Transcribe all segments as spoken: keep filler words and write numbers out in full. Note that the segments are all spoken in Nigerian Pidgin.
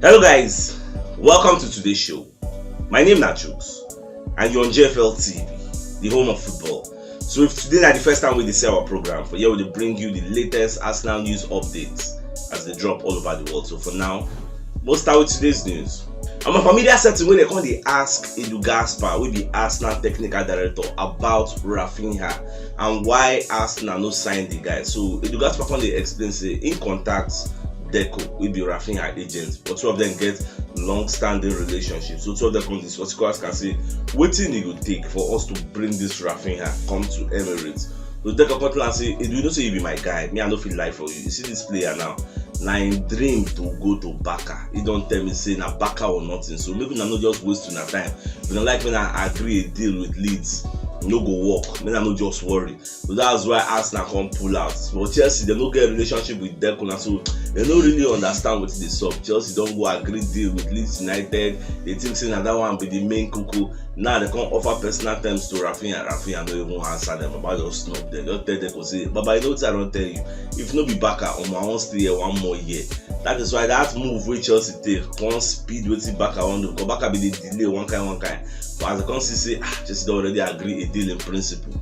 Hello guys, welcome to today's show. My name na Chooks and you're on G F L T V, the home of football. So if today na the first time we dey see our program, for here we dey bring you the latest Arsenal news updates as they drop all over the world. So for now, we'll start with today's news. I'm a familiar setting wey dem come dey ask Edu Gaspar, wey be Arsenal technical director, about Rafinha and why Arsenal no sign the guy. So Edu Gaspar come dey explain say im contact Deco, wey be Rafinha agent, but two of them get long-standing relationship. So two of them come discuss, come ask am say wetin e go take for us to bring this Rafinha come to Emirates. So Deco come tell am say, "Edu, you know say you be my guy, me I no fit lie for you. You see this player now, na im dream to go to Barca. He don tell me say na Barca or nothing. So make una no just waste una time. If una like, make una agree a deal with Leeds, e no go work. Make una no just worry." So that's why Arsenal come pull out. But Chelsea, dem no get relationship with Deco now, so dem no really understand wetin dey sup. Chelsea don go agree deal with Leeds United. Dem think say na that one be the main koko. Now dem come offer personal terms to Rafinha. Rafinha no even answer dem. Baba just snub dem. Just tell Deco say, "Baba, you know wetin I don tell you? If no be Barca, omo, I wan stay here one more year." That is why that move wey Chelsea take come speed wetin Barca wan do, because Barca bin dey delay one kind one kind. But as dem come see say, ah, Chelsea don already agree a deal in principle,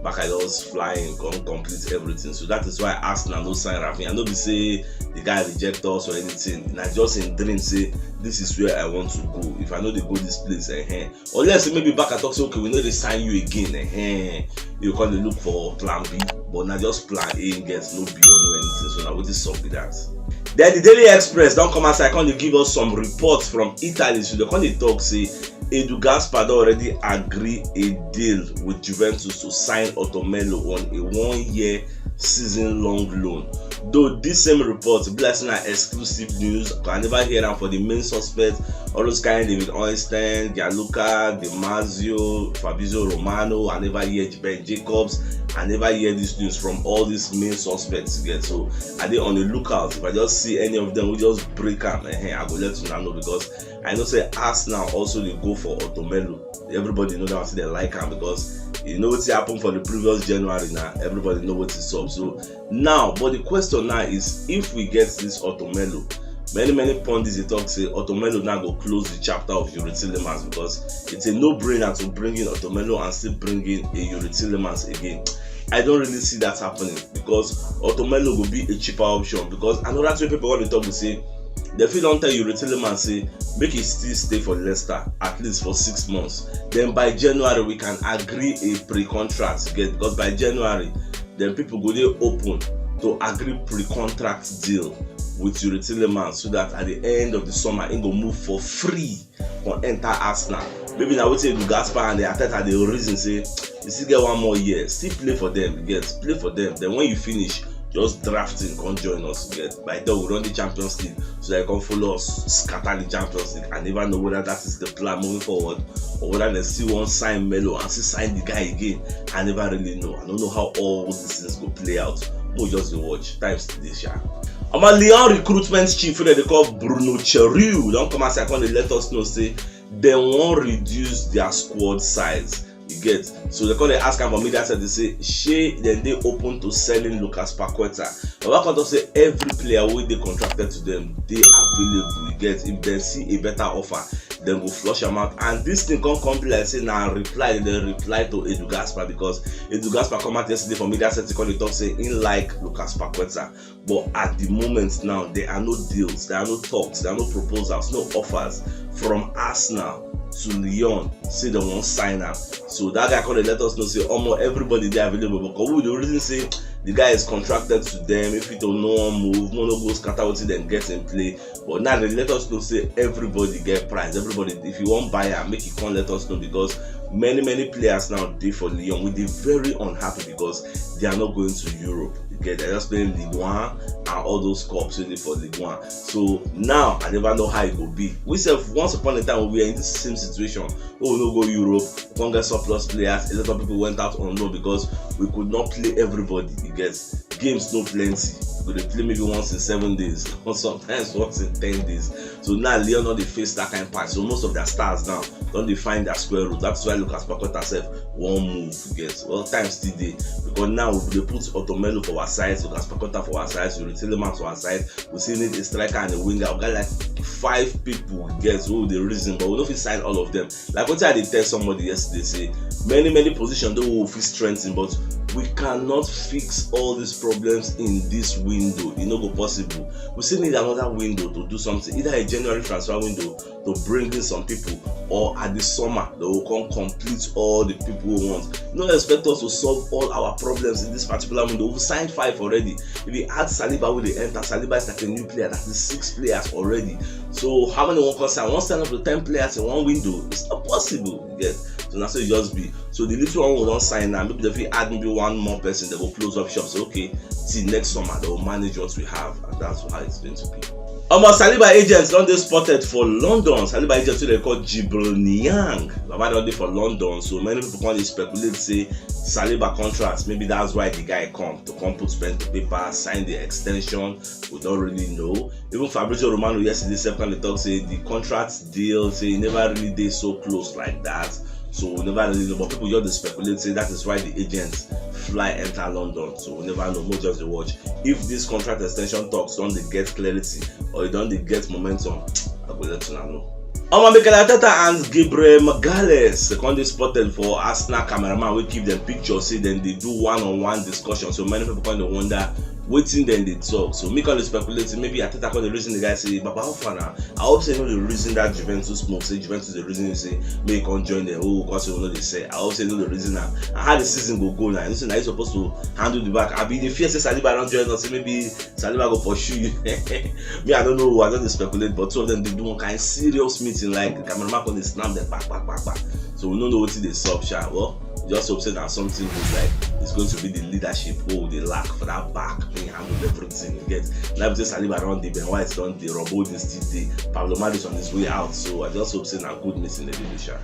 Barca just fly in, come complete everything. So that is why Arsenal no sign Rafinha. No be say the guy reject us or anything. Na just im dream say, "This is where I want to go. If I no dey go this place, eh, eh." Unless maybe Barca talk say, "Okay, we no dey sign you again, eh, eh." You come dey look for plan B, but na just plan A im get, no B or no anything. So na wetin sup be that. Then the Daily Express don come outside, come dey give us some reports from Italy. So dem come dey talk say Edu Gaspar don already agree a deal with Juventus to sign Otomelo on a one-year season-long loan. Though this same report be like say na exclusive news, I never hear am for the main suspects. All those kind David Ornstein, Gianluca Di Marzio, Fabrizio Romano, I never hear Ben Jacobs, I never hear this news from all these main suspects again. So I dey on the lookout. If I just see any of them, we just break am. Eh, eh, I go let una know, because I know say Arsenal also dey go for Otomelo. Everybody know that, say dem like am, because you know wetin happen for the previous January now. Everybody know wetin sup. So now, but the question now is, if we get this Otomelo, many, many pundits dey talk say Otomelo now go close the chapter of Youri Tielemans, because it's a no-brainer to bring in Otomelo and still bring in a Youri Tielemans again. I don't really see that happening, because Otomelo go be a cheaper option, because another thing people wan dey talk be say dem fit don tell Youri Tielemans say make he still stay for Leicester at least for six months. Then by January we can agree a pre-contract, you get, because by January then people go dey open to agree pre-contract deal with Youri Tielemans, so that at the end of the summer he go move for free, come enter Arsenal. Maybe na wetin Edu Gaspar and the Arteta dey reason say, "You still get one more year, still play for them, you get, play for them. Then when you finish, just draft him, come join us, you get. By then we run the Champions League, so that he come follow us scatter the Champions League." I never know whether that is the plan moving forward, or whether dem still wan sign Melo and still sign the guy again. I never really know. I don't know how all these things go play out. Mo just dey watch. Time still dey, sha. Omo, Lyon recruitment chief wey dem dey call Bruno Cheroux don come outside come dey let us know say dem wan reduce their squad size. You get? So dem come dey ask am for media side, dey say shey dem dey open to selling Lucas Paqueta. Baba come talk say every player wey dey contracted to them dey available. You get? If dem see a better offer, dem go flush am out. And this thing come come be like say na reply dem reply to Edu Gaspar, because Edu Gaspar come out yesterday for media side come dey talk say he like Lucas Paqueta. But at the moment now, there are no deals, there are no talks, there are no proposals, no offers from Arsenal to Lyon say dem wan sign am. So that guy come dey let us know say omo, everybody dey available, because we dey reason say the guy is contracted to them. If he no wan move, mo no go scatter wetin dem get in play. But now dem let us know say everybody get price. Everybody, if you wan buy am, make you come let us know, because many, many players now dey for Lyon. We dey very unhappy because they are not going to Europe. You get? They're just playing Ligue one and all those cups wey dey for Ligue one. So now I never know how e go be. We sef, once upon a time, we were in this same situation. Oh, we no go Europe, come get surplus players. A lot of people went out on loan because we could not play everybody. You get? Games no plenty. We dey play maybe once in seven days, or sometimes once in ten days. So now Lyon no dey face that kind pass. So most of their stars now don dey find their square root. That's why Lucas Paqueta sef wan move. You get? Well, time still dey, because now we dey put Otomelo for our side, Lucas Paqueta for our side, Youri Tielemans for our side. We still need a striker and a winger. A guy like five people get wey we dey reason, but we no fit sign all of them. Like wetin I dey tell somebody yesterday, say many many positions don we fit strengthen, but we cannot fix all these problems in this window. E no go possible. We still need another window to do something, either a January transfer window to bring in some people, or at the summer they will come complete all the people we want. No expect us to solve all our problems in this particular window. We signed five already. If you add Saliba wey dey enter, Saliba is like a new player. That is six players already. So how many wan come sign? Wan sign up to ten players in one window? It's not possible. You get? So na so e just be. So the little one we don sign now, maybe they fit add maybe one more person. They go close up shop. So okay, see next summer they will manage what we have, and that's how it's going to be. Omo, Saliba agents don dey spotted for London. Saliba agents wey dem call Jibril Niang, Baba don dey for London, so many people come dey speculate say Saliba contract, maybe that's why the guy come to come put pen to paper, sign the extension. We don't really know. Even Fabrizio Romano yesterday sef come dey talk say the contract deal, say e never really dey so close like that. So we never really know, but people just dey speculate say that is why the agents fly enter London. So we never know. Make we just dey watch. If this contract extension talks don dey get clarity or e don dey get momentum, I go let una know. Omo, Mikel Arteta and Gabriel Magalhaes come dey spotted for Arsenal cameraman wey keep dem picture, say dem dey do one-on-one discussion. So many people come dey wonder wetin dem dey talk. So me come dey speculate say maybe Arteta come dey reason the guy say, "Baba, how far now?" I hope say you no dey reason that Juventus move, say Juventus dey reason you say make you come join them. Oh, come say we no dey sell. I hope say you no dey reason am. And how the season go go now? You know say na you suppose to handle the back. I be dey fear say Saliba don join us, say maybe Saliba go pursue you. Me, I don't know. I just dey speculate, but two of them dey do one kind serious meeting, like cameraman come dey snap them back, back, back, back. So we no know wetin dey sup, sha. Well, just hope say na something good, like it's going to be the leadership wey we dey lack for that back. Make e handle everything. You get? Like say Saliba don dey, Ben White don dey, Rob Holding still dey, Pablo Mari is on his way out. So I just hope say na good meeting dem dey do, sha.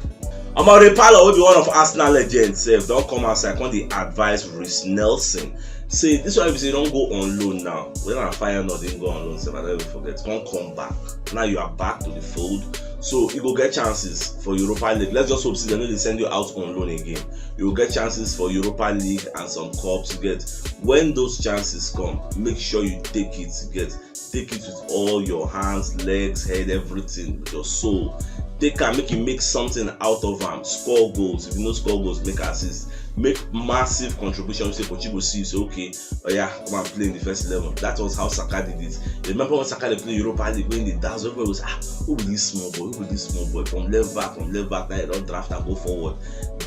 Omar Repalo, wey be one of Arsenal legends sef, don come outside come dey advise Reiss Nelson. Say this one be say e don go on loan now. When na Feyenoord, e go on loan sef, I don even forget. Come come back. Now you are back to the fold. So you go get chances for Europa League. Let's just hope say dem no dey send you out on loan again. You go get chances for Europa League and some cups. You get? When those chances come, make sure you take it. You get? Take it with all your hands, legs, head, everything, with your soul. Take am, make you make something out of am. Score goals. If you no score goals, make assist. Make massive contribution. Say Pochi go see you, say, "Okay, oh yeah, come and play in the first eleven." That was how Saka did it. Remember when Saka dey play Europa League, when they dazzle, everybody was, "Ah, who be this small boy? Who be this small boy?" From left back, from left back, now you don draft and go forward.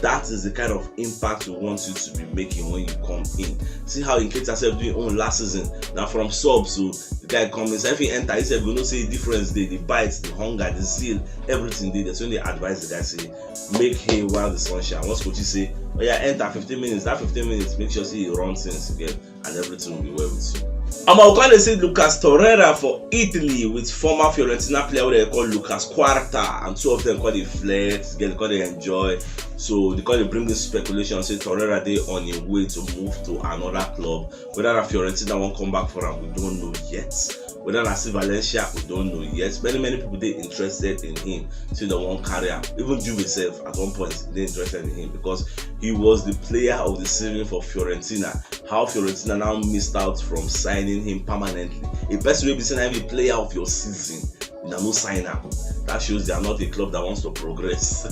That is the kind of impact we want you to be making when you come in. See how Nketiah sef do him own last season. Na from sub, so the guy come inside. If he enter, he sef go know say difference dey, the bite, the hunger, the zeal, everything dey there. So they advise the guy say, "Make hay while the sun shine." Once coach say, "Oh yeah, enter fifteen minutes," that fifteen minutes, make sure say you run things again, and everything will be well with you. Omo, we come dey see Lucas Torreira for Italy with former Fiorentina player wey dem call Lucas Quarta, and two of them come dey flex, get come dey enjoy. So they come dey bring this speculation say Torreira dey on him way to move to another club. Whether na Fiorentina wan come back for am, we don't know yet. Whether na still Valencia, we don't know yet. Many many people dey interested in him, say dem wan carry am. Even Juve sef at one point dey interested in him because he was the player of the season for Fiorentina. How Fiorentina now missed out from signing him permanently. A person wey be say na him be player of your season, una no sign am. That shows they are not a club that wants to progress.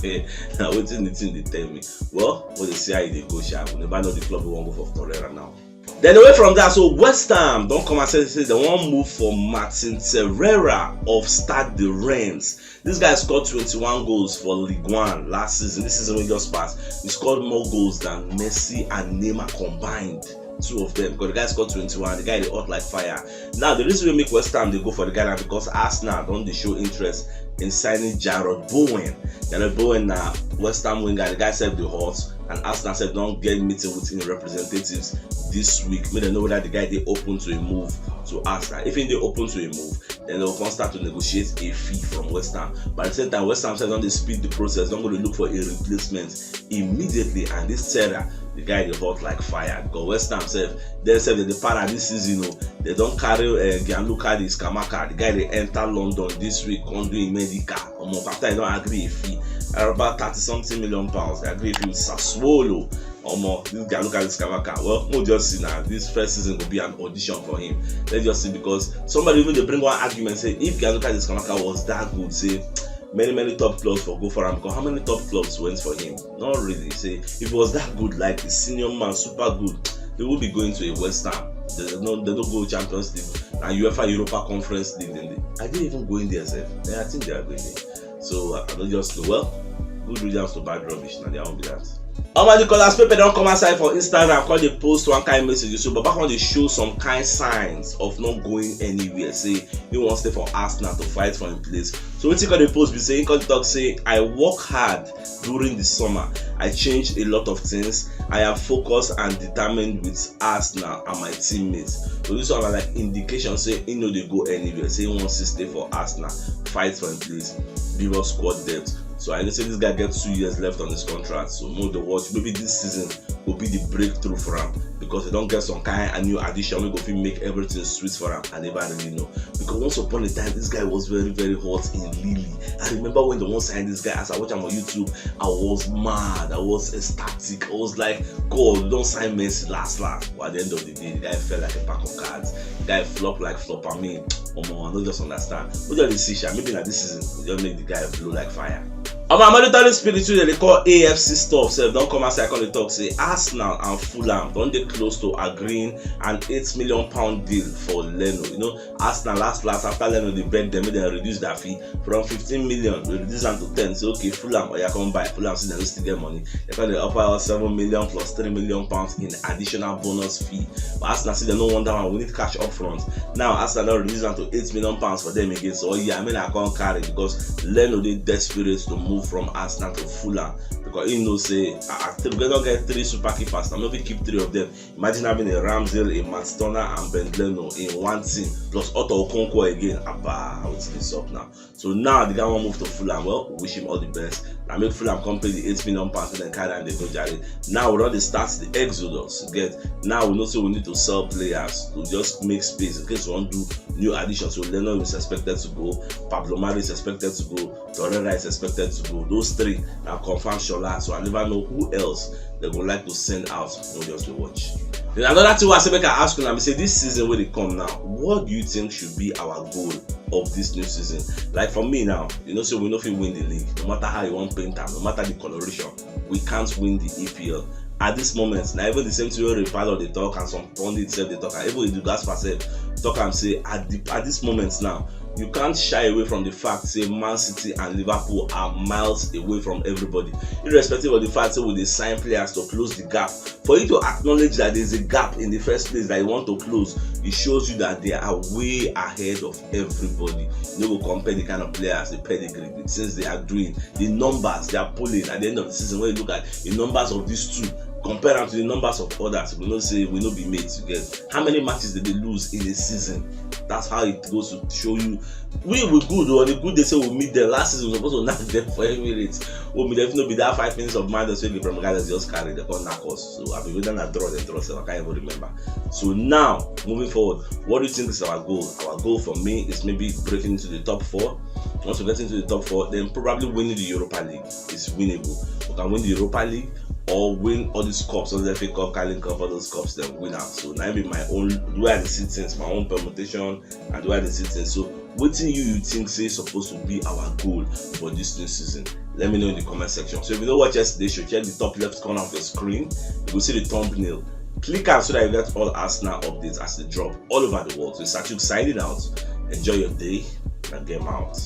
Na wetin the thing dey tell me. Well, we dey see how e dey go, sha. We never know the club wey wan go for Torreira now. Then away from that, so West Ham don come and say, say dem wan move for Martin Torreira of Stade de Reims. This guy scored twenty-one goals for Ligue one last season. This season wey just pass, he scored more goals than Messi and Neymar combined. Two of them, because the guy scored twenty-one. The guy dey hot like fire. Now the reason wey make West Ham dey go for the guy na because Arsenal don dey show interest in signing Jarrod Bowen. Jarrod Bowen na West Ham winger. The guy sef dey hot, and Arsenal sef don get meeting with him representatives this week. Make dem know whether the guy dey open to a move to Arsenal. If he dey open to a move, then dem go come start to negotiate a fee from West Ham. But at the same time, West Ham sef don dey speed the process, don go dey look for a replacement immediately. And this Torreira, the guy dey hot like fire, because West Ham sef, dem sef dey dey para this season o. Dem don carry uh, Gianluca Scamacca, the guy dey enter London this week, come do him medical. Omo, after he don agree a fee, about thirty something million pounds, they agree a fee with Sassuolo. Omo, this Gianluca Scamacca, well, we'll just see now. This first season will be an audition for him. Let's just see, because somebody even dey bring one argument, say if Gianluca Scamacca was that good, say many, many top clubs for go for him. Because how many top clubs went for him? Not really. Say if he was that good, like the senior man, super good, they would be going to a West Ham. They don't, they don't go Champions League and UEFA Europa Conference League. Then they, are they even going there, sef? Yeah, I think they are going there. So I don't just know. Well, good riddance to bad rubbish. Now they won't be that. Omo, Nicolas Pepe don come outside for Instagram, come dey post one kind message. So Baba come dey show some kind signs of not going anywhere. Say he wan stay for Arsenal to fight for him place. So wetin come dey post be say, he come talk say, "I work hard during the summer. I changed a lot of things. I am focused and determined with Arsenal and my teammates." So this one na like indication say he no dey go anywhere. Say he wan still stay for Arsenal, fight for him place, give us squad depth. So I know say this guy get two years left on his contract. So make we dey watch. Maybe this season go be the breakthrough for him, because they don get some kind of new addition wey go fit make everything sweet for him. I never really know, because once upon a time this guy was very, very hot in Lille. I remember when they wan sign this guy. As I watch him on YouTube, I was mad. I was ecstatic. I was like, "God, don't sign Messi last last." But at the end of the day, the guy fell like a pack of cards. The guy flop like flop. I mean, omo, I don't just understand. We just dey see, sha. Maybe na this season we just make the guy blow like fire. Omo, Amadu Tari Spirit, wey they call A F C stuff, sef don come outside, come dey talk say Arsenal and Fulham don dey close to agreeing an eight million pound deal for Leno. You know, Arsenal last last, after Leno dey beg them, make dem reduce their fee from fifteen million, we reduce am to ten. Say, "Okay, Fulham, oya, come buy." Fulham say dem no still get money. They come dey offer us seven million plus three million pounds in additional bonus fee. But Arsenal say dem no want that one. We need cash up front. Now Arsenal don reduce am to eight million pounds for them again. So yeah, I mean, I can't carry, because Leno dey desperate to move from Arsenal to Fulham, because he know say, ah, ah, we don get three super keepers. I no fit keep three of them. Imagine having a Ramsdale, a Matt Turner, and Ben Leno in one team, plus Otto Okonkwo again. Abba, wetin dey sup now? So now the guy wan move to Fulham. Well, we wish him all the best. Na make Fulham come pay the eight million pounds wey dem carry am dey go, jare. Now we don dey start the exodus. You get? Now we know say we need to sell players to just make space in case we wan do new additions. So Leno is expected to go. Pablo Mari is expected to go. Torreira is expected to go. Those three na confirm, Shola. So I never know who else they go like to send out. We'll just dey watch. Then another thing wey I say make I ask una be say, this season wey dey come now, what do you think should be our goal of this new season? Like for me now, you know say we no fit win the league, no matter how you wan paint am, no matter the coloration, we can't win the E P L. At this moment, na even the same thing wey Ray Parlour dey talk and some pundits sef dey talk, and even Edu Gaspar sef talk am say at the, at this moment now, you can't shy away from the fact say Man City and Liverpool are miles away from everybody, irrespective of the fact say we dey sign players to close the gap. For you to acknowledge that there's a gap in the first place that you want to close, it shows you that they are way ahead of everybody. You no go compare the kind of players, the pedigree, the things they are doing, the numbers they are pulling at the end of the season. When you look at the numbers of these two, compare them to the numbers of others, we know say we no be mates. You get? How many matches did they lose in a season? That's how it goes to show you. We we good o. On a good day, say we meet them. Last season we supposed to knock them for Emirates. We meet them, if no be that five minutes of madness wey Gabriel Magalhaes just carry, they come knock us. So I be whether na draw, they draw, so I can't even remember. So now, moving forward, what do you think is our goal? Our goal for me is maybe breaking into the top four. Once we get into the top four, then probably winning the Europa League is winnable. We can win the Europa League or win all these cups, all the F A Cup, Carling Cup, all those cups, then win out. So now be my own, the way I see things, my own permutation, and the way I see things. So wetin you, you think say supposed to be our goal for this new season? Let me know in the comment section. So if you don't watch yesterday show, check the top left corner of your screen. You go see the thumbnail. Click am so that you get all Arsenal updates as they drop all over the world. So it's Sachuk signing out. Enjoy your day and game out.